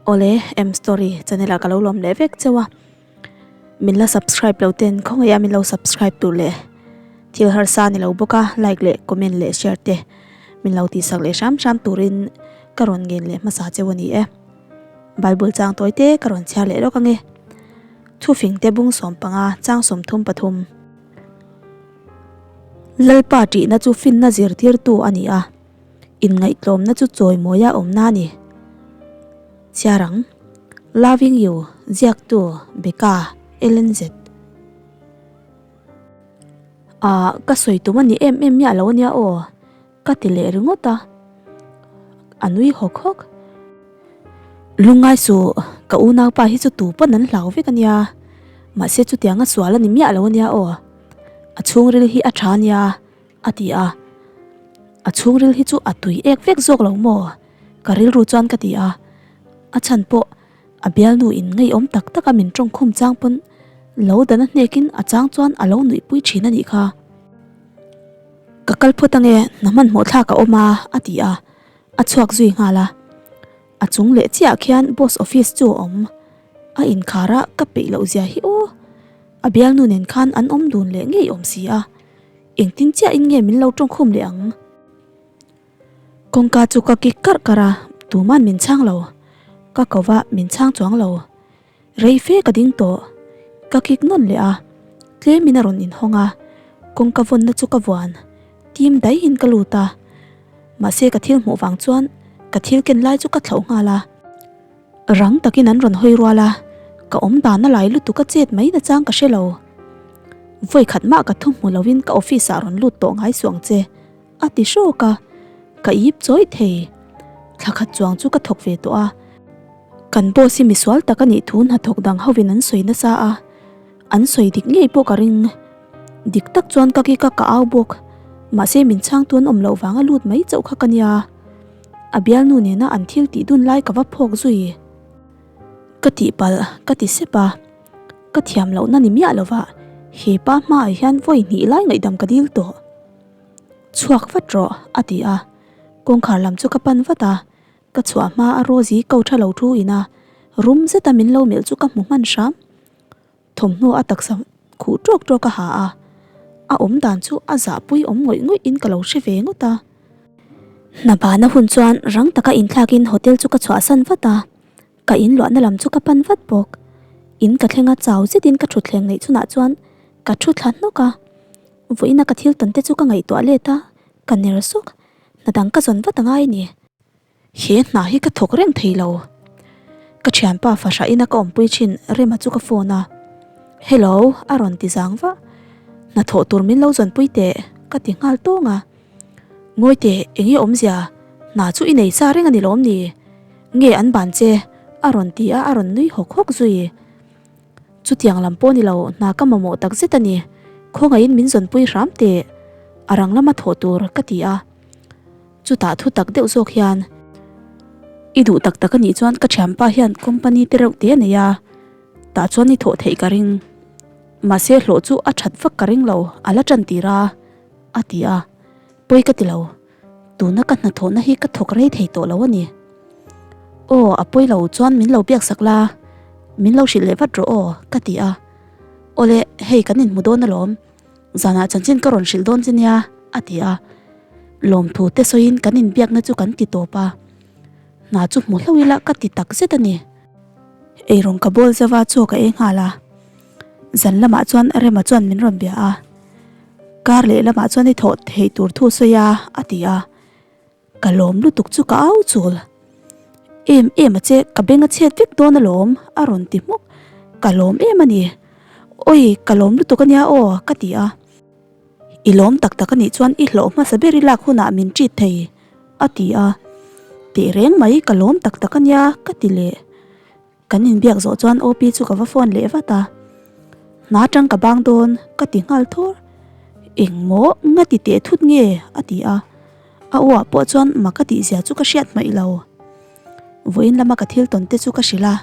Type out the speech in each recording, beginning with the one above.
Awle M story channel ah ka lo lawm leh vek cheu a min la subscribe lo ten khawngaih a min lo subscribe tur leh thil harsa ni lo bawk a like leh comment leh share te min lo tihsak leh hram hram turin ka rawn ngen leh hmasa cheu a ni e bible chang tawi te ka rawn chhiar leh lawk ange thufing te bung 15 chang 33 Lalpa tihna chu finna zirtirtu a ni a. Inngaihtlawmna chu chawimawia awmna a ni. Chhiar ang. Loving You, ziaktu, Becca, Ellen Z. Ah, ka sawi tum a ni em em miah lo ania aw, ka ti leh ringawt a. A nui hawk hawk. Lungngai suh, ka unaupa hi chu tu pawn an hlau vek ania. Mahse chutianga sual a ni miah lo ania aw. A chhungril hi a tha ania. A ti a, A chhungril hi chu a tui ek vek zawk lo maw? Ka rilru chuan ka ti a, a chhan pawh a bialnu in ngeiawm tak taka min tawngkhum chang pawn lo dan a hnekin a chang chuan a lo nuihpui thin a nih kha. Ka kal phawt ange, hna hmanhmawh thlak a awm a, a ti a, a chhuak zui nghal a. A chung leh chiah khian boss office chu a awm, a inkhar a ka peih loh zia hi aw, a bialnu nen khan an awm dun leh ngei awm si a. Engtin chiahin nge min lo tawngkhum leh ang? Kawngka chu ka kik karh karh a, tuman min chhang lo. Ka ko va, min chhang chuang lo. Rei fe ka ding tawh. Ka kik nawn leh a, tlemin a rawn inhawng a, kawngka vawnna chu ka vuan. Tim daihin ka lut a, mahse ka thil hmuh vang chuan ka thil ken lai chu ka thlauh nghal a. Rang takin an rawn hawi rual a, ka awm dan a lai lutuk a chet mai na chang ka hre lo. Vawi khat mah ka thu hmu loin ka office ah rawn lut tawh ngai suang che, a ti hrawk a, ka ip chawih thei. Thla khat chuang chu ka thawk ve tawh a, kan boss hi misual tak a nih thu hnathawk dang hovin an sawi nasa a, an sawi dik ngei pawh ka ring. Dik tak chuan ka kik a ka au bawk, mahse min chhangtu an awm loh vanga lut mai chauh kha ka nia. A bialnu nena an thil tih dun lai ka va phawk zui. Ka tihpalh ka ti sep a, ka thiam lohna ni miah lova he pa hmaah hian vawi hnih lai ngaihdam ka dil tawh. Chhuak vat rawh a ti a, kawngkhar lam chu ka pan vat a, ka chhuah hma a Rosie ko tha lo thu ina rum zeta min lo melh chu ka hmu hman hram. Thawmhnaw a taksa khuh tawk tawk a ha a, a awm dan chu a zahpui awm ngawih ngawih in ka lo hre ve ngawt a. Hna bana hun chuan rang taka inthlakin hotel chu ka chhuahsan vat a, ka in luahna lam chu ka pan vat bawk. In ka thleng a chau zetin ka thutthleng neih chhunah chuan ka thu thla hnawk a, vawiina ka thil tawn te chu ka ngaihtuah let a, ka ner sawk, hna dang ka zawn vat angai a ni. He hna hi ka thawk reng thei lo. Ka thianpa fahra ina ka awmpui thin Rema chu ka phone a. Hello, a rawn ti zang vah. Hna thawh tur min lo zawnpui teh, ka ti nghal tawng a. Ngawi teh, eng nge awmzia? Hna chu i nei sa reng a ni lawm ni? Nge an ban che? a rawn ti a, a rawn nui hawk hawk zui. Chutiang lam pawh ni lo, hna ka mamawh tak zet a ni. Khawngaihin min zawnpui hram teh, a rang lama thawh tur, ka ti a. Chutah thu tak deuh zawk hian, I duh tak tak a nih chuan ka thianpa hian company te reuh te a nei a, tah chuan i thawh theih ka ring. Mahse hlawh chu a that vak ka ring lo, a la tan tir a, a ti a. Pawi ka ti lo, tuna ka hnathawhna hi ka thawk rei thei tawh lo a ni. Aw, a pawi lo chuan min lo biaksak la, min lo hrilh leh vat rawh aw, ka ti a. Awle, hei kan inhmu dawn alawm. Zanah chanchin ka rawn hrilh dawn che nia, a ti a. Lawmthu te sawiin kan inbiakna chu kan ti tawp a. Hna chu hmu hlauh ila ka ti tak zet a ni. Eirawng ka bawl zauh a, chaw ka ei nghal a. Zan lamah chuan Rema chuan min rawn bia a. Kar leh lamah chuan i thawh theih tur thu sawi a, a ti a. Ka lawm lutuk chu ka au chul. Em em a che, ka beng a chhiat vek dawn alawm, a rawn ti hmuk. Ka lawm em a ni. Awi, ka lawm lutuk ania aw, ka ti a. I lawm tak tak anih chuan i hlawh hmasa ber i lak hunah min treat thei, a ti a. Tehreng mai, ka lawm tak tak ania, ka ti leh. Kan inbiak zawh chuan OP chu ka va phone leh vat a, Hna tang ka bang dawn ka ti nghal thawr. Engmaw nga ti teh thut nge? a ti a, a aw ah pawh chuan mak a tih zia chu ka hriat hmaih lo. Vawiin lama ka thil tawn te chu ka hrilh a,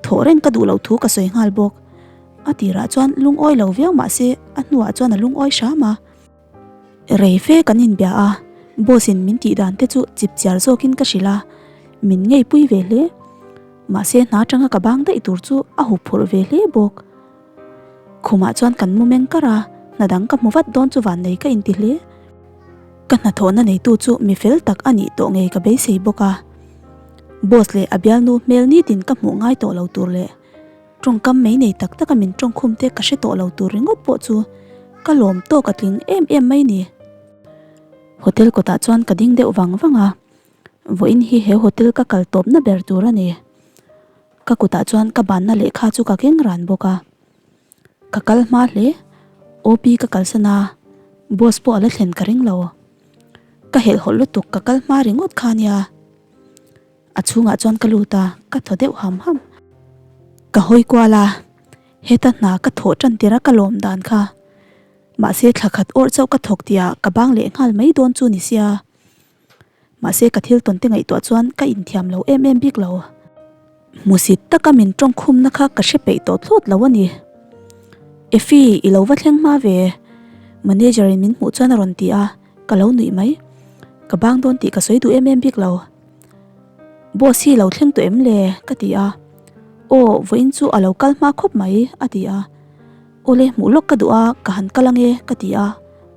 thawh reng ka duh loh thu ka sawi nghal bawk. A tirah chuan lungawi lo viau mah se a hnuah chuan a lungawi hram a. Rei fe kan inbia a, boss in min tih dan te chu chip chiar zawkin ka hrilh a, min ngeipui ve hle. Mahse hna atanga ka bang daih tur chu a huphurh ve hle bawk. Khumah chuan kan mu meng kar a, hna dang ka hmu vat dawn chu vannei ka inti hle. Ka hnathawhna neitu chu mi fel tak a nih tawh ngei ka beisei bawk a. Boss leh a bialnu hmel nitin ka hmuh ngai tawh lo tur leh tawngkam mai nei tak taka min tawngkhum te ka hre tawh lo tur ringawt pawh chu ka lawm tawk a tling em em mai ni. Hotel kawtah chuan ka ding deuh vang vang a, vawiin hi he hotel ka kal tawpna ber tur a ni. Ka kutah chuan ka banna lehkha chu ka keng ran bawk a. Ka kal hma hle, OP ka kalsan a, boss pawh a la thlen ka ring lo. Ka helhhawlh lutuk ka kal hma ringawt kha nia. A chhungah chuan ka lut a, ka thaw deuh ham ham. Ka hawi kual a, heta hna ka thawh tan tir a ka lawm dan kha. Mahse thla khat awrh chauh ka thawk tihah ka bang leh nghal mai dawn chu ni sia. Mahse ka thil tawn te ngaihtuah chuan ka inthiam lo em em bik lo. Hmusit taka min tawngkhumna kha ka hre peih tawh thlawt lo a ni. Effie, i lo va thleng hma ve. Manager in min hmuh chuan a rawn ti a, ka lo nuih mai. Ka bang dawn tih ka sawi duh em em bik lo. Boss hi lo thleng tawh em le? ka ti a. Aw, vawiin chu a lo kal hma khawp mai, a ti a. Awle, hmuh lawk ka duh a, ka han kal ange, ka ti a.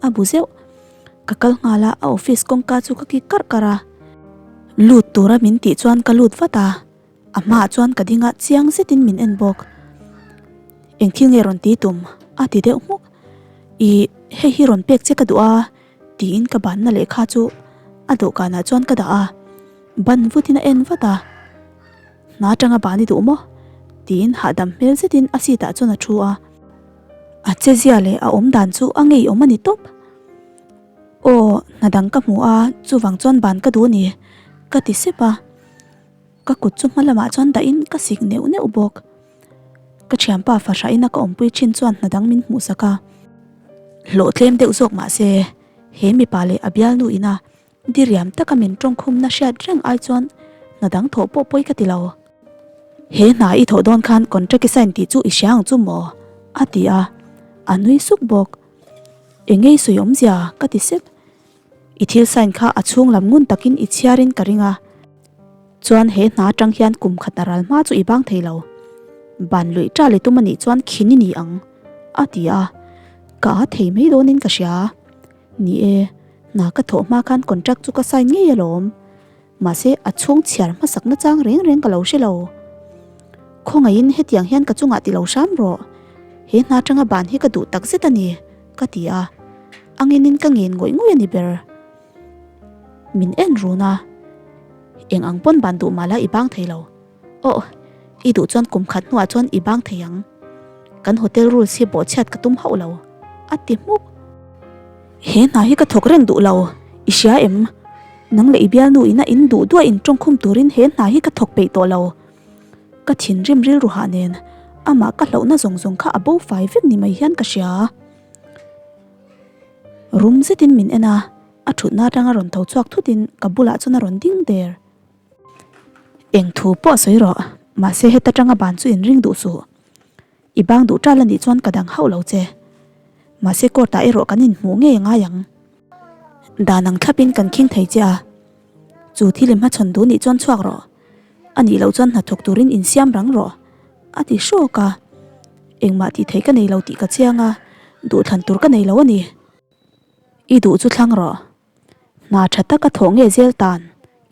A bu zeuh. Ka kal nghal a, a office kawngka chu ka kik karh karh a. Lut tura min tih chuan ka lut vat a, a hmaah chuan ka ding a, chiang zetin min en bawk. Eng thil nge rawn ti tum? a ti deuh hmuk. Ih, hei hi rawn pek che ka duh a, tiin ka banna lehkha chu a dawhkanah chuan ka dah a, ban vutin a en vat a. Hna atanga ban i duh maw? tiin hahdam hmel zetin a seat ah chuan a thu a. A chezia leh a awm dan chu a ngeiawm a ni tawp. Aw, hna dang ka hmu a, chuvang chuan ban ka duh a ni, ka ti sep a. Ka kut chu hma lamah chuan dahin ka sik neuh neuh bawk. Ka thianpa fahrahin a ka awmpui thin chuan hna dang min hmuhsak a. Hlawh tlem deuh zawk mah se, he mipa leh a bialnu ina Diriam taka min tawngkhumna hriat reng ai chuan hna dang thawh pawh pawi ka ti lo. He hna i thawh dawn khan contract i sign tih chu i hria ang chu maw? a ti a, a nui suk bawk. Eng nge i sawi awmzia? ka ti sep. I thil sign kha a chhung lam ngun takin i chhiarin ka ring a, chuan he hna atang hian kum khat a ral hma chu i bang thei lo. Ban luih ṭa leh tum a nih chuan khin i ni ang, a ti a, ka a thei mai dawnin ka hria. Ni e, hna ka thawh hma khan contract chu ka sign ngei alawm. Mahse, a chhung chhiar hmasak nachang reng reng ka lo hre lo. Khawngaihin hetiang hian ka chungah ti lo hram rawh. He hna atanga ban hi ka duh tak zet a ni, ka ti a. A ngenin ka ngen ngawih ngawih a ni ber. Min en run a. Eng ang pawn ban duh mah la i bang thei lo. Aw, i duh chuan kum khat hnuah chuan i bang thei ang. Kan hotel rules hi bawhchhiat ka tum hauh lo, a ti hmuk. He hna hi ka thawk reng duh lo, i hria em? Nang leh i bialnu ina in duh duah in tawngkhum turin he hna hi ka thawk peih tawh lo. Ka thinrim rilru hah nen, amah ka hlauhna zawng zawng kha a bo fai vek ni mai hian ka hria. Rum zetin min en a, a thutna atanga rawn tho chhuak thutin ka bulah chuan a rawn ding der. Eng thu pawh sawi rawh, mahse heta tanga ban chu in ring duh suh. I bang duh tal a nih chuan ka dang hauh lo che. Mahse court ah erawh kan inhmuh ngei ngai ang. Dan ang thlapin kan khing thei che a, chu thil i hmachhawn duh nih chuan chhuak rawh. A nih loh chuan hnathawk turin insiam rang rawh, a ti hrawk a. Engmah tih theih ka nei lo tih ka chiang a, duhthlan tur ka nei lo a ni. I duh chu thlang rawh. Hna tha taka thawh nge zel tan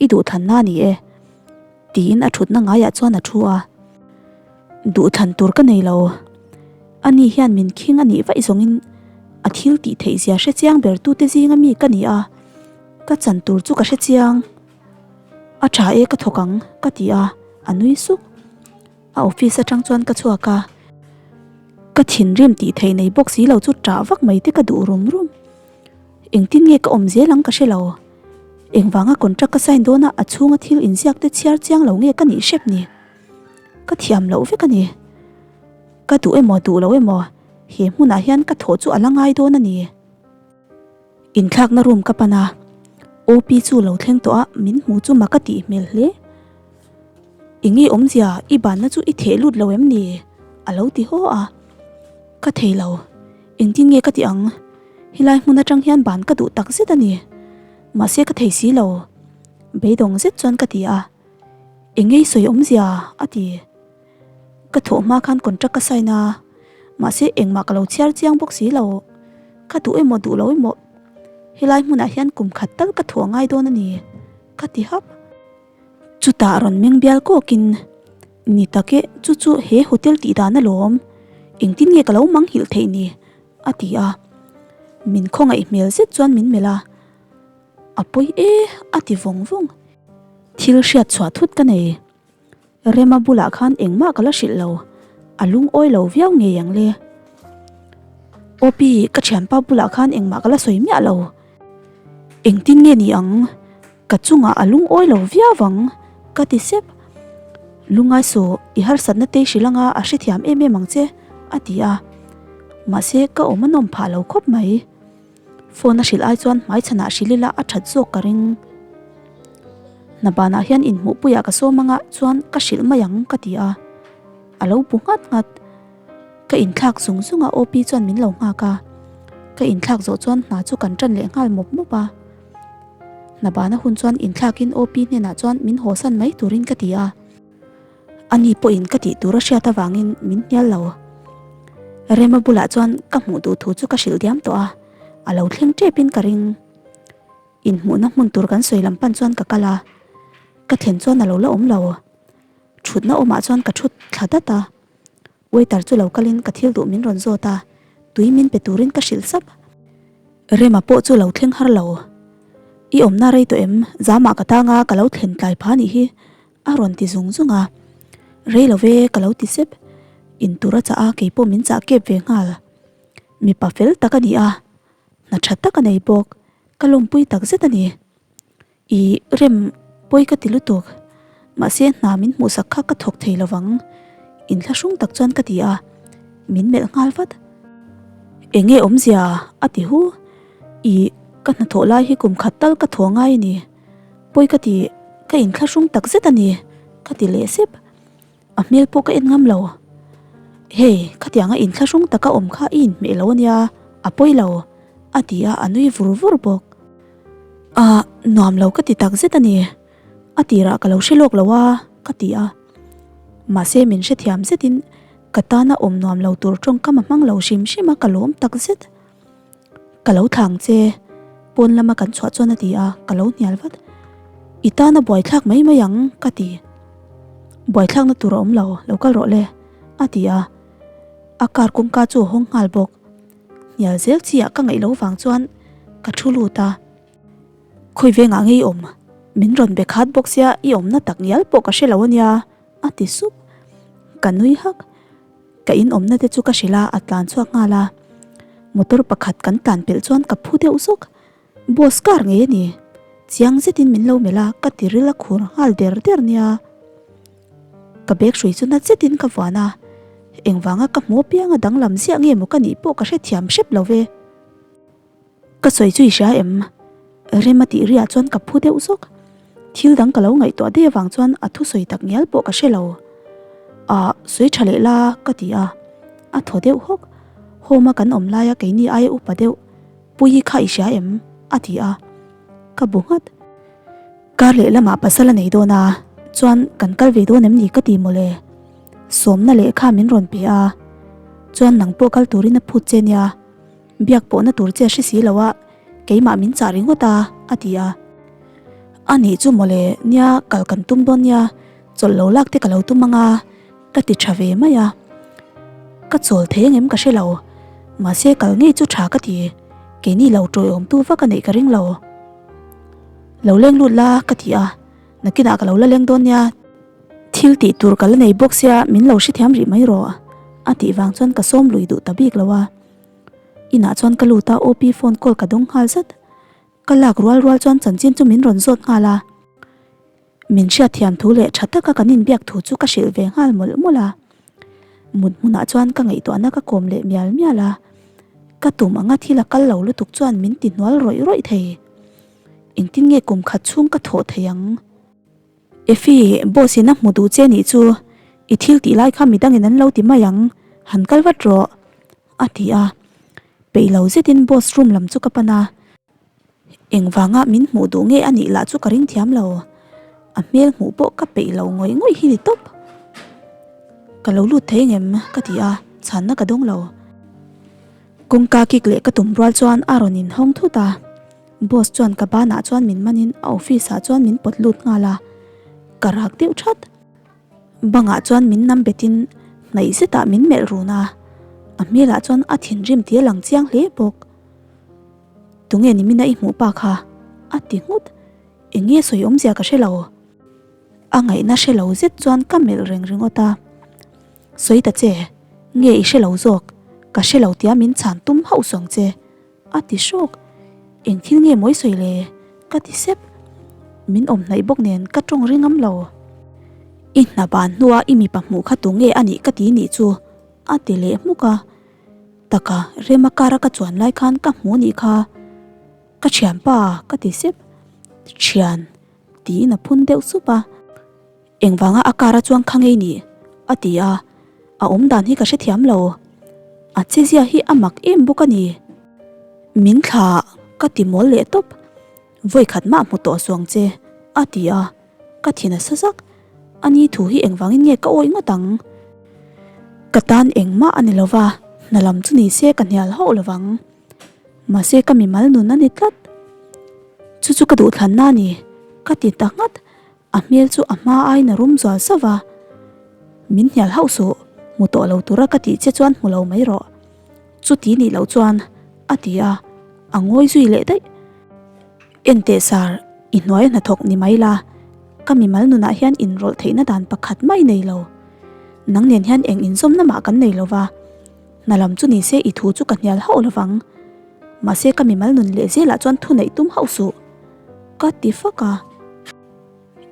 i duhthlanna a ni e, tiin a thutna ngaiah chuan a thu a. Duhthlan tur ka nei lo. Ani hian min khing a nih vaih zawngin a thil tih theih zia hre chiang ber tute zinga mi ka ni a, ka chan tur chu ka hre chiang. A tha e ka thawk ang, ka ti a, a nui suk. A office atang chuan ka chhuak a, ka thinrim tih theih nei bawk si lo chu ṭah vak mai te ka duh rum rum. Engtin nge ka awm zel ang ka hre lo. Engvanga contract ka sign dawna a chhunga thil inziak te chhiar chiang lo nge ka nih hrep ni? Ka thiam loh vek a ni. Ka duh emaw duh lo emaw he hmunah hian ka thawh chu a la ngai dawn a ni. Inthlakna room ka pan a, OP chu lo thleng tawh a min hmu chu mak a tih hmel hle. Enge awmzia i banna chu i theh lut lo em ni? A lo ti haw a. Ka thei lo. Engtin nge ka ti ang? Helai hmun atang hian ban ka duh tak zet a ni. Mahse ka thei si lo. Beidawng zet chuan ka ti a. Engei sawi awmzia? a ti. Ka thawh hma khan contract ka sign a, mahse engmah ka lo chhiar chiang bawk si lo. Ka duh emaw duh lo emaw helai hmunah hian kum khat tal ka thawh a ngai dawn a ni, ka ti hap. Chutah rawn meng bial kawkin, Ni tak e, chu chu he hotel tih dan alawm, engtin nge ka lo manghilh theih ni? a ti a. Min khawngaih hmel zet chuan min melh a, A pawi e, a ti vawng vawng. Thil hriat chhuah thut ka nei. Rema bulah khan engmah ka la hrilh lo, a lungawi lo viau ngei ang le. Opi, ka thianpa bulah khan engmah ka la sawi miah lo. Engtin nge ni ang? Ka chungah a lungawi lo viau ang, ka ti sep. Lungai suh, i harsatna te hrilh anga a hrethiam em em ang che, a ti a. Mahse, ka awm a nawm phah lo khawp mai. Phone a hrilh ai chuan hmaichhanah hrilh ila a that zawk ka ring. Hna banah hian inhmuhpuiah ka sawm anga chuan ka hrilh mai ang ka ti a. A lo bu nghat nghat. Ka inthlak zung zung a OP chuan min lo nghak a. Ka inthlak zawh chuan hna chu kan tan leh nghal mawp mawp a. Hna bana hun chuan inthlakin OP hnenah chuan min hawsan mai turin ka ti a. Ani pawhin ka tih tur a hriat avangin min hnial lo. Rema bulah chuan ka hmuh duh thu chu ka hrilh diam tawh a, a lo thleng tepin ka ring. Inhmuhna hmun tur kan sawi lam pan chuan ka kal a, ka thlen chuan a lo la awm lo. Thutna awmah chuan ka thut thla dat a, waiter chu lo kalin ka thil duh min rawn zawt a, tui min pe turin ka hrilh sap. Rema pawh chu lo thleng har lo. I awmna rei tawh em? Zamah ka tang a, ka lo thlen tlai pha nih hi. A rawn ti zung zung a, Rei lo ve ka lo ti sep. In tur a chah a, kei pawh min chah kep ve nghal. Mipa fel tak a ni a, hna tha tak a nei bawk, ka lawmpui tak zet a ni. I rem pawi ka ti lutuk, mahse hna min hmuhsak kha ka thawk thei lovang, inthlahrung tak chuan ka ti a, min melh nghal vat. Enge awmzia? a ti hu. I ka hnathawh lai hi kum khat tal ka thaw ngai a ni. Pawi ka ti, ka inthlahrung tak zet a ni, ka ti leh sep. A hmel pawh ka en ngam lo. Hei, khatianga inthlahrung taka awm kha i inhmeh lo a nia, a pawi lo, a ti a, a nui vur vur bawk. A, nuam lo ka ti tak zet a ni, a tirah ka lo hre lawk lo a, ka ti a. Mahse min hrethiam zetin ka tana awm nuam lo tur tawngkam a hmang lo hrim hrim a, ka lawm tak zet. Ka lo thlang che, pawn lama kan chhuah chuan a ti a, ka lo hnial vat. I tana buaithlak mai mai ang, ka ti. Buaithlakna tur a awm lo, lo kal rawh le, a ti a. A car kawngka chu a hawng nghal bawk. Hnial zel chi ah ka ngaih loh vang chuan ka thu lut a. Khawi vengah nge i awm? Min rawn be khat bawk sia, i awmna tak ngial pawh ka hre lo a nia, a ti sup. Ka nui hak. Ka in awmna te chu ka hrilh a, a tlan chhuak nghal a. Motor pakhat kan tlan pelh chuan ka phu deuh zawk. Boss car ngei a ni. Chiang zetin min lo melh a, ka tiril a khur nghal der der nia. Ka bag hrui chu na zetin ka vuan a, engvanga ka hmu apianga danglam ziah nge maw ka nih pawh ka hrethiam hrep lo ve. Ka sawi chu i hria em? Rem a tih riah chuan ka phu deuh zawk. Thil dang ka lo ngaihtuah daih avang chuan a thusawi tak ngial pawh ka hre lo. Ah, sawi tha leh la ka ti a. A thaw deuh hawk. Home a kan awm laia keini aia upa deuh Puii kha i hria em? a ti a. Ka bu nghat. Kar leh lamah pasal a nei dawn a, chuan kan kal ve dawn em ni ka ti mawle. Sawmna lehkha min rawn pe a, chuan nang pawh kal turin a phut che nia. Biak pawhna tur che a hre si lo a, keimah min chah ringawt a, a ti a. A nih chu mawle, nia kal kan tum dawn nia, chawlh lo lak te ka lo tum ang a, ka ti tha ve mai a. Ka chawl thei angem ka hre lo, mahse kal ngei chu tha ka ti, keini lo tawiawmtu vak a neih ka ring lo. Lo leng lut la, ka ti a, nakinah ka lo la leng dawn nia. Thil tih tur ka la nei bawk sia min lo hrethiam rih mai rawh, a tih vang chuan ka sawm lui duh ta bik lo a. Inah chuan ka lut a, OP phone call ka dawng nghal zat. Ka lak rual rual chuan chanchin chu min rawn zawt nghal a. Min hriatthiam thu leh tha taka kan inbiak thu chu ka hrilh ve nghal mawlh mawlh a. Mut hmunah chuan ka ngaihtuahna ka kawm leh mial mial a. Ka tum anga thil a kal lo lutuk chuan min ti hnual rawih rawih thei. Engtin nge kum khat chhung ka thawh thei ang? Effie, boss in a hmu duh che nih chu, i thil tih lai kha midangin an lo ti mai ang, han kal vat rawh, a ti a. Peih lo zetin boss room lam chu ka pan a. Engvanga min hmuh duh nge a nih lah chu ka ring thiam lo. A hmel hmuh pawh ka peih lo ngawih ngawih hi ni tawp. Ka lo lut thei ngem ka ti a, chhanna ka dawng lo. Kawngka kik leh ka tum rual chuan a rawn inhawng thut a. Boss chuan ka banah chuan min manin a office ah chuan min pawt lut nghal a, ka rak deuh that. Bangah chuan min nam betin hnaih zetah min melh run a, a hmelah chuan a thinrim tih a lang chiang hle bawk. Tunge ni mina i hmuh pa kha? a ti nghut. Eng nge sawi awmzia ka hre lo. A ngaihna hre lo zet chuan ka melh reng ringawt a. Sawi ta che, nge i hre lo zawk, ka hre lo tia min chhan tum hauh suang che. A ti hrawk. Eng thil nge mawi sawi le? Ka ti sep. Min awm hnaih bawk nen ka tawng ring ngam lo. I hna ban hnua i mipa hmuh kha tu nge a nih ka ti nih chu? A ti leh hmuk a. Taka, Rema kara ka chuan lai khan ka hmu nih kha. Ka thianpa ka ti sep. Thian tiin a phun deuh sup a. Engvanga a car a chuang kha ngei ni? a ti a, a awm dan hi ka hrethiam lo. A chezia hi a mak em bawk a ni. Min thla ka ti mawl leh tawp. Vawi khat mah hmu tawh suang che, a ti a, ka thin a sa zak. A ni thu hi engvangin nge ka awih ngawt ang? Ka tan engmah a ni lo va, hna lam chu ni se ka hnial hauh lo vang. Mahse ka mimal nun a ni tlat. Chu chu ka duhthlanna a ni, ka ti ta nghat. A hmel chu a hma aiin a rum zual sauh va, Min hnial hauh suh, hmu tawh lo tura ka tih che chuan hmu lo mai rawh. Chuti nih loh chuan, a ti a, a ngawi zui leh daih. Enteh sar, i hnuaia hnathawk ni mai la, ka mimal nunah hian inrawlh theihna dan pakhat mai nei lo. Nang nen hian eng inzawmna mah kan nei lo va, hna lam chu ni se i thu chu ka hnial hauh lo vang. Mahse ka mimal nun leh zelah chuan thuneih tum hauh suh. Ka ti fak a.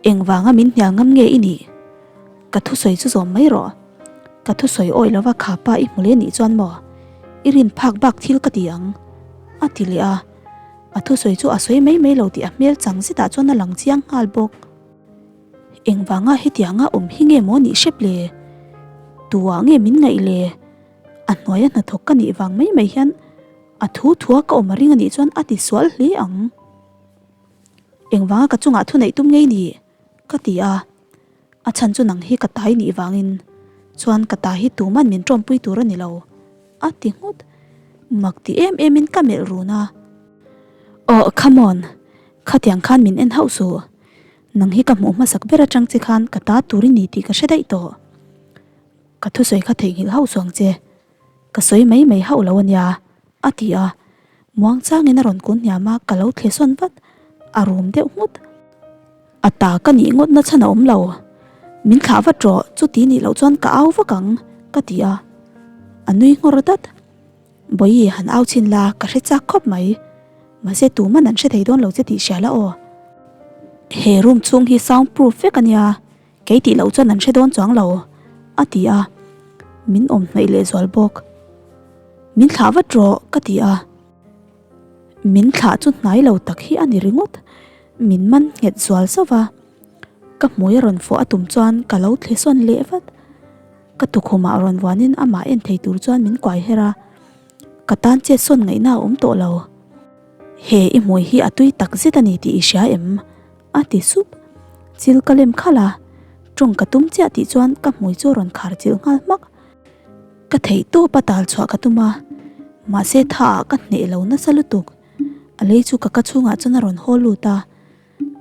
Engvanga min hnial ngam nge i nih? Ka thusawi chu zawm mai rawh. Ka thusawi awih lova kha pa i hmu leh nih chuan maw? I rin phak bak thil ka ti ang. A ti leh a. A thusawi chu a sawi mai mai lo tih a hmel chang zetah chuan a lang chiang nghal bawk. Engvanga hetianga awm hi nge maw nih hrep le? Tuah nge min ngaih le? A hnuaia hnathawk ka nih vang mai mai hian a thu thua ka awm a ring a nih chuan a ti sual hle ang. Engvanga ka chungah thu neih tum ngei ni? Ka ti a. A chhan chu nang hi ka tai nih vangin chuan ka ta hi tuman min tawmpui tur a ni lo, a ti nghut. Mak ti em emin ka melh run a. Aw, come on! Khatiang khan min en hauh suh. Nang hi ka hmuh hmasak ber atang che khan ka ta tur i ni tih ka hre daih tawh. Ka thusawi kha theihnghilh hauh suang che. Ka sawi mai mai hauh lo a nia, a ti a. Muang changin a rawn kun hniam a, ka lo thle sawn vat. A rum deuh nghut. A ta ka nih ngawt na chhan a awm lo. Min thlah vat rawh, chuti nih loh chuan ka au vak ang, ka ti a. A nui nghawr dat. Bawihi han au chhin la, ka hre chak khawp mai. Mahse tuman an hre thei dawn lo che tih hria la aw. He room chhung hi sound proof vek a nia. Kei tih loh chuan an hre dawn chuang lo, a ti a, min awm hnaih leh zual bawk. Min thlah vat rawh, ka ti a. Min thlah chu hnai lo tak hi a ni ringawt. Min man nghet zual zauh va, ka hmui a rawn fawh a tum chuan ka lo thle sawn leh vat. Ka tukhumah rawn vuanin amah en thei tur chuan min kuai her a, ka tan chet sawn ngaihna a awm tawh lo. He i hmui hi a tui tak zet a ni tih i hria em? A ti sup. Chil ka lem khalh a, tawng ka tum chiah tih chuan ka hmui chu a rawn khar chilh nghal hmak. Ka theih tawp a tal chhuah ka tum a, mahse tha ah ka hneh lo nasa lutuk. A lei chu ka ka chhungah chuan a rawn haw lut a,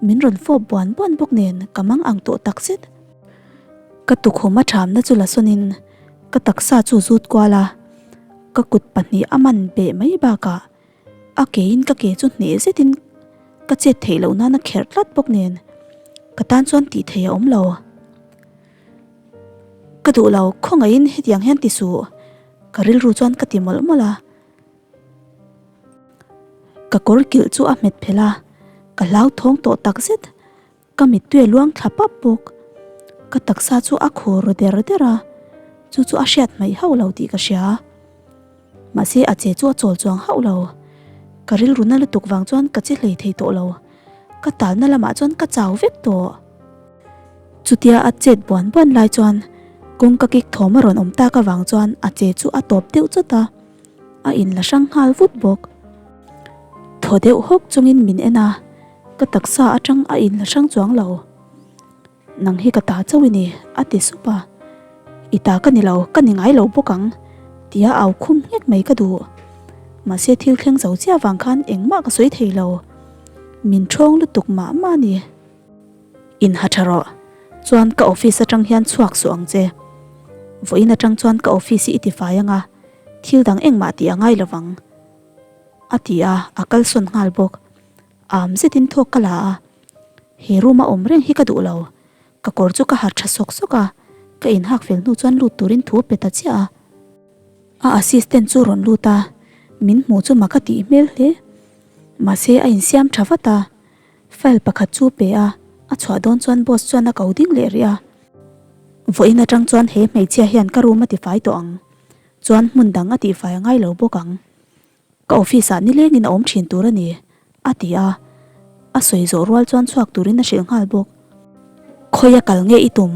min rawn fawp buan buan bawk nen ka mang ang tawh tak zet. Ka tukhum a thamna chu la sawnin ka taksa chu zut kual a, ka kut pahnih a man beh mai bakah A kein ka ke chu hneh zetin ka chet theih loh nan a kherh tlat bawk nen ka tan chuan tih theih a awm lo. Ka duh lo, khawngaihin hetiang hian ti suh, ka rilru chuan ka ti mawlh mawlh a. Ka kawr kilh chu a hmet phelh a, ka hlauthawng tawh tak zet. Ka mittui a luang thla pap bawk. Ka taksa chu a khur ru der der a, chu chu a hriat hmaih hauh lo tih ka hria. Mahse a che chu a chawl chuang hauh lo. Ka rilru na lutuk vang chuan ka che hlei thei tawh lo. Ka talna lamah chuan ka chau vek tawh. Chutia a chet buan buan lai chuan kawngka kik thawm a rawn awm tak avang chuan a che chu a tawp deuh chawt a, a inla hrang nghal vut bawk. Thaw deuh hawk chungin min en a. Ka taksa atang a inla hrang chuang lo. Nang hi ka ta chauh i ni, a ti sup a. I ta ka ni lo, ka ni ngai lo bawk ang, tia au khum nghek mai ka duh. Mahse thil thleng zo chiah vang khan engmah ka sawi thei lo. Min ṭhawng lutuk mah mah a ni. In ha ṭha rawh, chuan ka office aṭang hian chhuak suh ang che. Vawiin aṭang chuan ka office hi i tifai ang a, thil dang engmah tih a ngai lo vang, a ti a, a kalsawn nghal bawk. Am zetin thawk ka la a, he room a awm reng hi ka duh lo. Ka kawr chu ka ha tha sawk sawk a, ka inhak fel hnu chuan lut turin thu a pe ta chiah a. A assistant chu rawn lut a, min hmuh chu mak a tih hmel hle. Mahse a insiam tha vat a, file pakhat chu pe a, a chhuah dawn chuan boss chuan a ko ding leh rih a. Vawiin atang chuan he hmeichhia hian ka room a tifai tawh ang, chuan hmun dang a tihfai a ngai lo bawk ang. Ka office ah nilengin a awm thin tur a ni, a ti a. A sawi zawh rual chuan chhuak turin a hrilh nghal bawk. Khawi a kal nge i tum?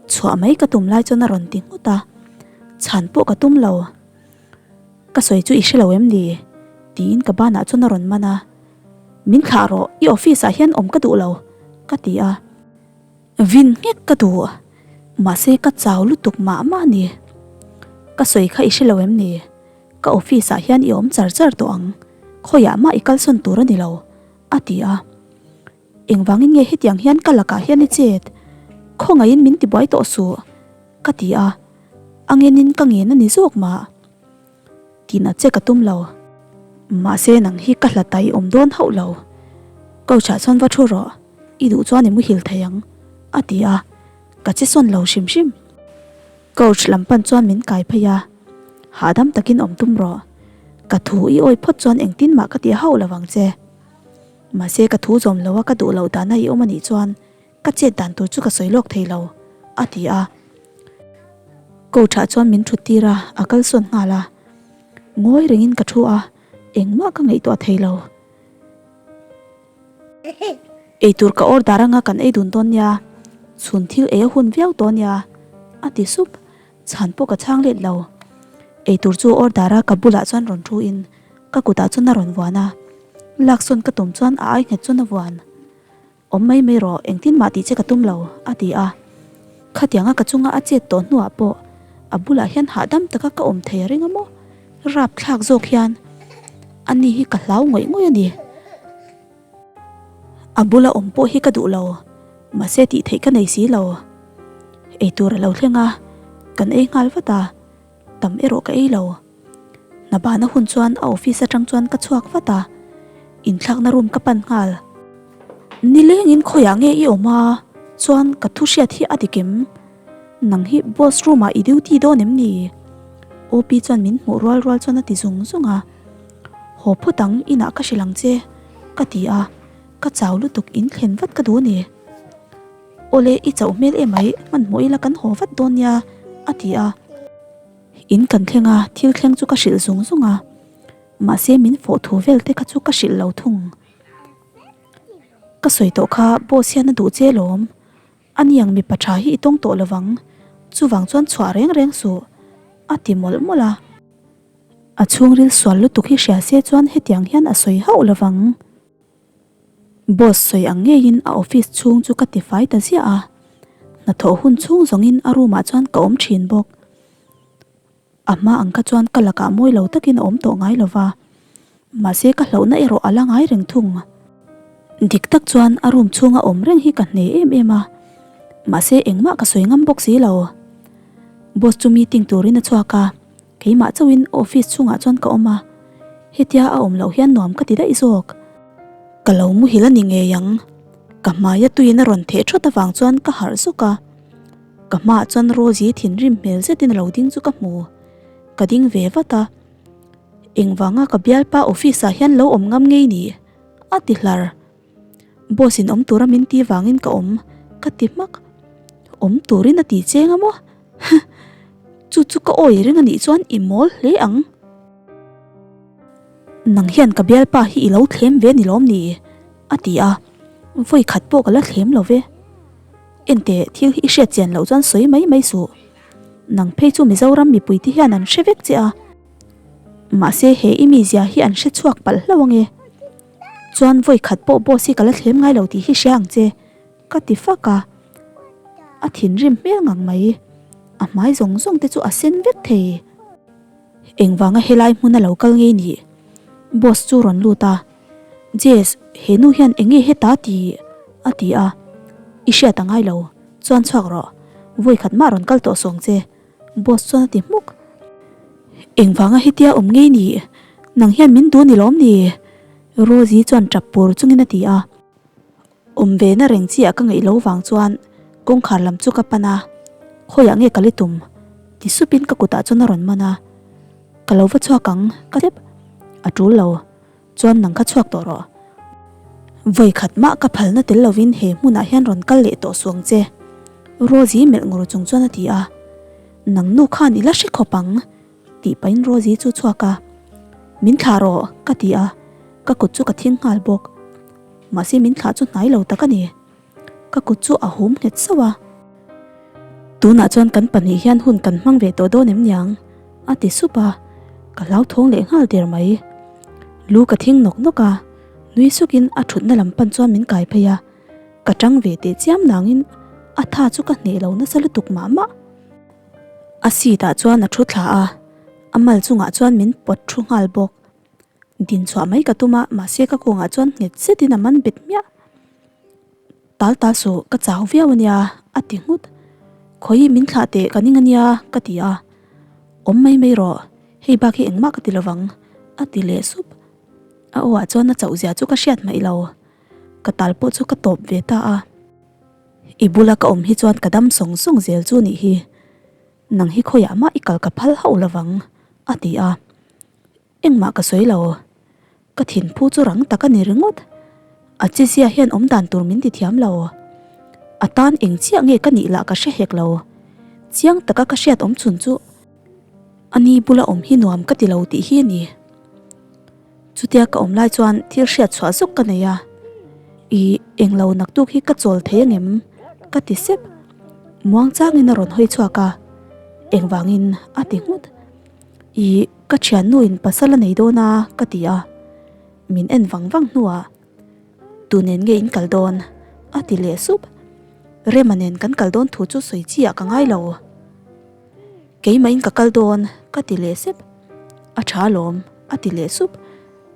Chhuah mai ka tum lai chuan a rawn ti nghut a. Chhan pawh ka tum lo. Ka sawi chu i hre lo em ni? Tiin ka banah chuan a rawn man a. Min thlah rawh, i office ah hian awm ka duh lo, ka ti a. Vin nghek ka duh, mahse ka chau lutuk mah mah a ni. Ka sawi kha i hre lo em ni? Ka office ah hian i awm char char tawh ang, khawiah mah i kalsawn tur a ni lo, a ti a. Engvangin nge hetiang hian ka lakah hian i chet? Khawngaihin min tibuai tawh suh, ka ti a. A ngenin ka ngen a ni zawk mah. Tinat che ka tum lo. Mahse nang hi ka hlat a i awm dawn hauh lo. Couch ah chuan va thu rawh, i duh chuan i muhil thei ang, a ti a. Ka che sawn lo hrim hrim. Couch lam pan chuan min kai phei a, hahdam takin awm tum rawh. Ka thu i awi phawt chuan engtin mah ka ti hauh lo vang che. Mahse ka thu zawm lo a ka duh loh dana i awm a nih chuan ka chet dan tur chu ka sawi lawk thei lo, a ti a. Couch ah chuan min thut tir a, a kal sawn nghal a. Ngawi rengin ka thu a, engmah ka ngaihtuah thei lo. Eitur ka order anga kan ei dun dawn nia, chhun thil ei a hun viau tawh nia, a ti sup. Chhan pawh ka chhang let lo. Eitur chu order a ka bulah chuan rawn thu in ka kutah chuan a rawn vuan a, laksawn ka tum chuan a ai nghet chuan a vuan. Awm mai mai rawh, engtin mah tih che ka tum lo, a ti a. Khatianga ka chunga a chet tawh hnuah pawh a bulah hian hahdam taka ka awm thei a ring a maw? Rapthlak zawk hian ani hi ka hlau ngawih ngawih a ni. A bula awm pawh hi ka duh lo, mahse tih theih ka nei si lo. Eitur a lo thleng a, kan ei nghal vat a, tam erawh ka ei lo. Hna bana hun chuan a office atang chuan ka chhuak vat a, inthlakna room ka pan nghal. Nilengin khawiah nge i awm a? Chuan ka thu hriat hi a dik em? Nang hi boss room ah i duty dawn em ni? OP chuan min hmuh rual rual chuan a ti zung zung a. Haw phawt ang, inah ka hrilh ang che, ka ti a, ka chau lutuk in thlen vat ka duh a ni. Awle, i chauh hmel emai, hmanhmawh ila kan haw vat dawn nia, a ti a. In kan thleng a, thil thleng chu ka hrilh zung zung a, mahse min fawh thu vel te kha chu ka hrilh lo thung. Ka sawi tawh kha boss hian a duh che lawm, a niang mipa tha hi i tawng tawh lovang, chuvang chuan chhuah reng reng suh, a ti mawlh mawlh a. A chhungril sual lutuk hi hria se chuan hetiang hian a sawi hauh lovang. Boss sawi ang ngeiin a office chhung chu ka tifai ta ziah a, hnathawh hun chhung zawngin a room ah chuan ka awm thin bawk. A hma ang kha chuan ka lakah mawi lo takin a awm tawh ngai lo va, mahse ka hlauhna erawh a la ngai reng thung. Dik tak chuan a room chhunga awm reng hi ka hne em em a, mahse engmah ka sawi ngam bawk si lo. Boss chu meeting turin a chhuak a. Keimah chauhin office chhungah chuan ka awm a, hetia a awm loh hian nuam ka ti daih zawk. Ka lo muhil a ni ngei ang, ka hmaia tuiin a rawn theh thawt avang chuan ka harh zawk a. Ka hmaah chuan Rosie thinrim hmel zetin a lo ding chu ka hmu. Ka ding ve vat a, Engvanga ka bialpa office ah hian lo awm ngam ngei ni? a ti hlar. Boss in awm tura min ti vangin ka awm, ka ti hmak. Awm turin a ti cheng a maw? Huh! Chu chu ka awi ring anih chuan i mawl hle ang. Nang hian ka bialpa hi i lo thlem ve ni lawm ni? a ti a, vawi khat pawh ka la thlem lo ve. Enteh, thil hi i hriat chian loh chuan sawi mai mai suh. Nang phei chu Mizoram mipui te hian an hre vek che a. Mahse he i mizia hi an hre chhuak palh hlauh ange. Chuan vawi khat pawh boss hi ka la thlem ngai lo tih hi hria ang che, ka ti fak a. A thinrim hmel ngang mai. A hmai zawng zawng te chu a sen vek thei. Engvanga helai hmuna lo kal ngei nih? Boss chu rawn lut a, Jess, he nu hian eng nge heta ti? a ti a. I hriat a ngai lo, chuan chhuak rawh. Vawi khat mah rawn kal tawh sawng che, Boss chuan a ti hmuk. Engvanga hetia awm ngei nih? Nang hian min duh ni lawm ni? Rosie chuan tap pur chungin a ti a. Awm ve na reng chiah ka ngaih lo vang chuan kawngkhar lam chu ka pan a, Khawiah nge ka li tum? ti supin ka kutah chuan a rawn man a, Ka lo va chhuak ang ka tep a tul lo, chuan nang kha chhuak tawh rawh. Vawi khat mah ka phalna tel lovin he hmunah hian rawn kal leh tawh suang che, Rosie melh ngur chung chuan a ti a, Nang nu khan i la hre khawp ang tih pahin Rosie chu chhuak a, Min thlah rawh ka ti a, ka kut chu ka thing nghal bawk. Mahse min thlah chu hnai lo tak a ni. Ka kut chu a hum nghet sauh a. Tunah chuan kan pahnih hian hun kan hmang ve tawh dawn em niang? a ti sup a, ka hlauthawng leh nghal der mai. Lu ka thing nawk nawk a, nui sukin a thutna lam pan chuan min kai phei a, ka tang ve teh chiam nangin a tha chu ka hneh lo nasa lutuk mah mah. A seat ah chuan a thu thla a, a mal chungah chuan min pawt thu nghal bawk. Din chhuah mai ka tum a, mahse ka kawngah chuan nghet zetin a man bet hmiah. Tal tal suh, ka chau viau a nia, a ti nghut. Khawi min thlah teh ka ning a nia, ka ti a. Awm mai mai rawh, hei bak hi engmah ka ti lovang, a ti leh sup. A aw ah chuan a chauh zia chu ka hriat hmaih lo. Ka tal pawh chu ka tawp ve ta a. I bula ka awm hi chuan ka dam sawng sawng zel chu nih hi. Nang hi khawiah mah i kal ka phal hauh lovang, a ti a. Engmah ka sawi lo. Ka thinphu chu rang tak a ni ringawt. A chizia hian awm dan tur min ti thiam lo. A tan eng chiah nge ka nih lah ka hre hek lo. Chiang taka ka hriat awm chhun chu a ni bula awm hi nuam ka ti lo tih hi a ni. Chutia ka awm lai chuan thil hriat chhuah zawk ka nei a. I englo naktuk hi ka chawl thei angem? Ka ti sep. Muang changin a rawn hawi chhuak a. Engvangin a ti nghut. Ih, ka thiannuin pasal a nei dawn a, ka ti a. Min en vang vang hnuah, Tu nen nge in kal dawn? a ti leh sup. Rema nen kan kal dawn thu chu sawi chi ah ka ngai lo. Keimahin ka kal dawn, ka ti leh sep. A tha alawm, a ti leh sup.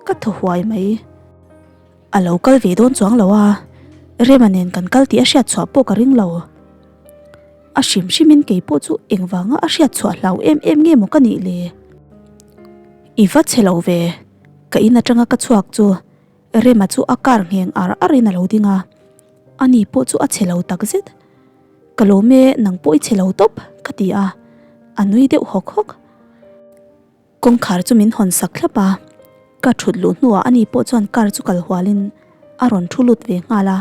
Ka thaw huai mai. A lo kal ve dawn chuang lo a, Rema nen kan kal tih a hriat chhuah pawh ka ring lo. A hrim hrimin kei pawh chu engvanga a hriat chhuah hlau em em nge maw ka nih le? I va chhe lo ve, ka in atanga ka chhuak chu Rema chu a car ngheng ar arin a lo ding a, ani pawh chu a chhe lo takzet. Ka lawm e, nang pawh i chhe lo tawp, ka ti a, a nui deuh hawk hawk. Kawngkhar chu min hawn sak thlap a, ka thut luh hnuah ani pawh chuan car chu kal hualin a rawn thu lut ve nghal a.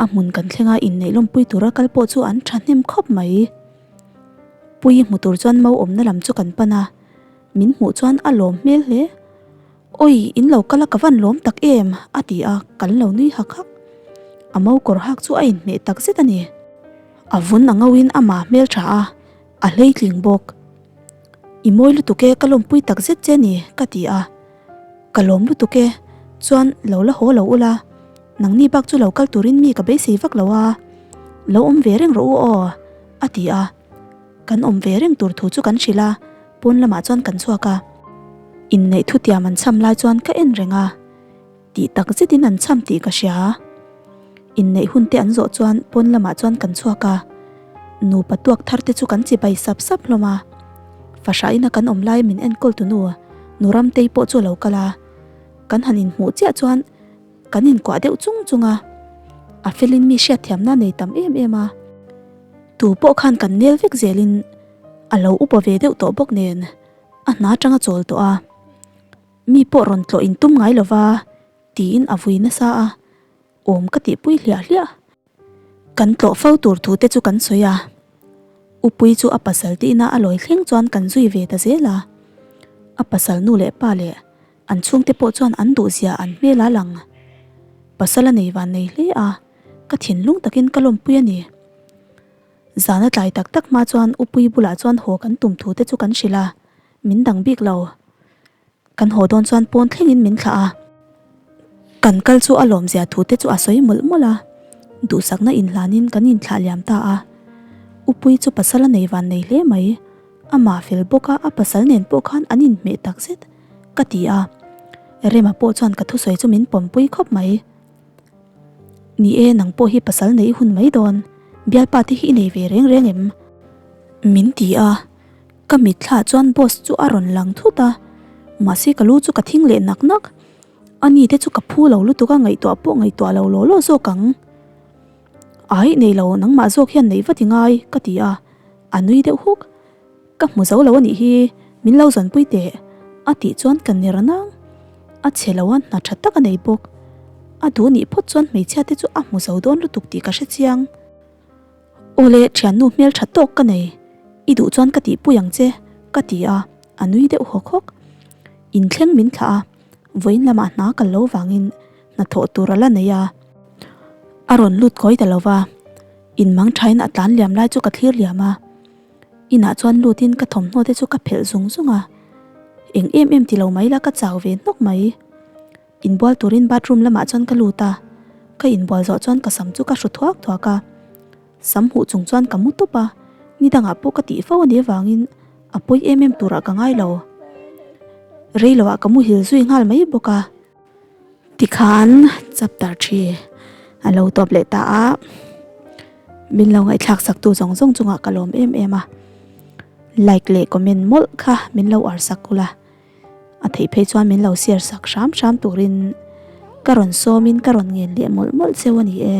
A hmun kan thlenga inneih lawmpui tura kal pawh chu an thahnem khawp mai. Puii hmu tur chuan mau awmna lam chu kan pan a, min hmuh chuan a lawm hmel hle. Awi, in lo kal a ka van lawm tak em? a ti a, kan lo nui hak hak. A mau kawr hak chu a inhmeh tak zet a ni. A vun a ngauin amah hmel tha a, a hleitling bawk. I mawi lutuk e, ka lawmpui tak zet che ni, ka ti a. Ka lawm lutuk e, chuan lo la haw lo ula, nangni bak chu lo kal turin mi ka beisei vak lo a, lo awm ve reng rawh u aw, a ti a. Kan awm ve reng tur thu chu kan hrilh a, pawn lamah chuan kan chhuak a. Inneih thutiam an cham lai chuan ka en reng a. Tih tak zetin an cham tih ka hria. Inneih hun te an zawh chuan pawn lamah chuan kan chhuak a, nupa tuak thar te chu kan chibai sap sap hlawm a. Fahraina kan awm lai min enkawl tu nu, nu Ramtei pawh chu a lo kal a. Kan han inhmuh chiah chuan kan inkuah deuh chung chung a. A felin mi hriatthiamna nei tam em em a. Tu pawh khan kan nel vek zelin a lo upa ve deuh tawh bawk nen a hna atanga chawl tawh a. Mi pawh rawn tlawh in tum ngai lova tiin a vui nasa a, awm ka tihpui hliah hliah. Kan tlawh fo tur thu te chu kan sawi a, Upui chu a pasal tihna a lawi thleng chuan kan zui ve ta zel a. A pasal nu leh pa leh an chhungte pawh chuan an duhzia an hmel a lang. Pasal a nei van nei hle a, ka thinlung takin ka lawmpui a ni. Zana tlai tak tak hma chuan Upui bulah chuan haw kan tum thu te chu kan hrilh a, min dang bik lo. Kan haw dawn chuan pawn thlengin min thlah a, kan kal chu a lawmzia thu te chu a sawi mawlh mawlh a. Duhsakna inhlanin kan inthlah liam ta a. Upui chu pasal a nei van nei hle mai. Amah fel bawk a, a pasal nen pawh khan an inhmeh tak zet, ka ti a. Rema pawh chuan ka thusawi chu min pawmpui khawp mai. Ni e, nang pawh hi pasal nei hun mai dawn, bialpa te hi i nei ve reng reng em? Min ti a, ka mitthla chuan boss chu a rawn lang thut a, mahse ka lu chu ka thing leh nak nak. Ani te chu ka phu lo lutuk a, ngaihtuah pawh ngaihtuah lo law law zawk ang. Aih nei lo, nangmah zawk hian neih vat i ngai, ka ti a, a nui deuh huk. Ka hmu zo lo a nih hi, min lo zawnpui teh, a tih chuan ka ner nang. A chhe lo a, hna tha tak a nei bawk. A duh nih phawt chuan hmeichhia te chu a hmu zo dawn lutuk tih ka hre chiang. Awle, thiannu hmel tha tawk ka nei, i duh chuan ka tihpui ang che, ka ti a, a nui deuh hawk hawk. Inthleng min thlah a, vawiin lamah hna kal lo vangin hnathawh tur a la nei a, a rawn lut kawi ta lo va, inmang thain a tlan liam lai chu ka thlir liam a. Inah chuan lutin ka thawmhnaw te chu ka phelh zung zung a, eng em em ti lo mai la ka chau ve hnawk mai. Inbual turin bathroom lamah chuan ka lut a, ka inbual zawh chuan ka sam chu ka hru thuak thuak a, sam huh chung chuan ka mu tawp a, ni dangah pawh ka tih fo a nih avangin a pawi em em turah ka ngai lo. Rei loah ka muhil zui nghal mai bawk a. Tikhan chapter thi a lo tawp leh ta a, min lo ngaihthlak sak tu zawng zawng chungah ka lawm em em a, like leh comment mawlh kha min lo ar sak ula, a theih phei chuan min lo share sak hram hram turin ka rawn sawmin ka rawn ngen leh mawlh mawlh cheu a ni e.